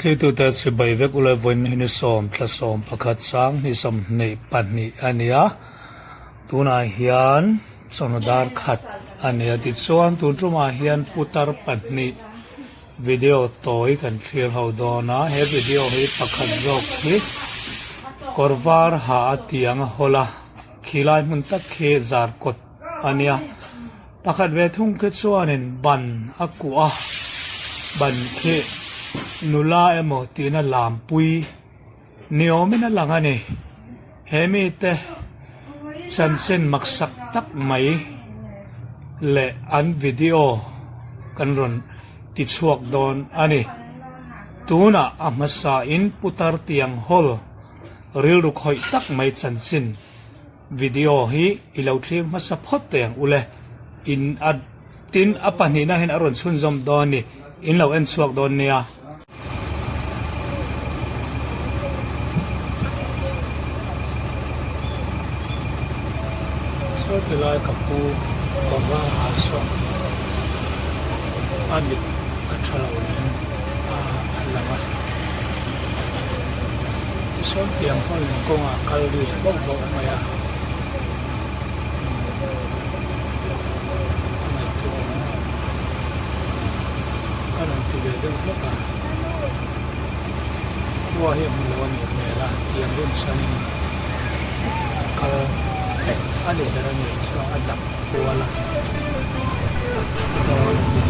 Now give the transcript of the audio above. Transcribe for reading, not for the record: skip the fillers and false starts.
Thlitute chibai vek ula vawiin hi ni 11 thla 22 a ni a, tunah hian chawhnu dar khat a ni a tichuan tun tumah hian putar pahnih video tawi kan thlir ho dawn a, he video hi pakhat zawk hi kawr var ha a tiang a hawl a, khilai hmun tak khi zar kawt a nia. Pakhat ve thung khi chuanin ban a kuah a, ban khi nula emaw tihna lampui ni awmin a lang a ni. He mite chanchin maksak tak mai leh an video kan rawn ti chhuak dawn a ni. Tunah a hmasa in putar tiang hawl rilru khawih tak mai chanchin. Video hi i lo thlir hmasa phawt teh ang ule. In a tin a pahnihna hian a rawn chhunzawm dawn a ni. In lo en chhuak dawn nia. Saw ti lai ka pu ka va ha saw a mit a tha lo nen a lang a. Tichuan tiang hawlin kawngah kal ri bauh bauh mai a, a ngaihtuah awm ka rawn ti ve deuh hlek a, khua hi a hmu lo a nih hmel a, tiang rin chhanin a kal a ni ber a ni chuan a dap kual a, a thu dawn a ni.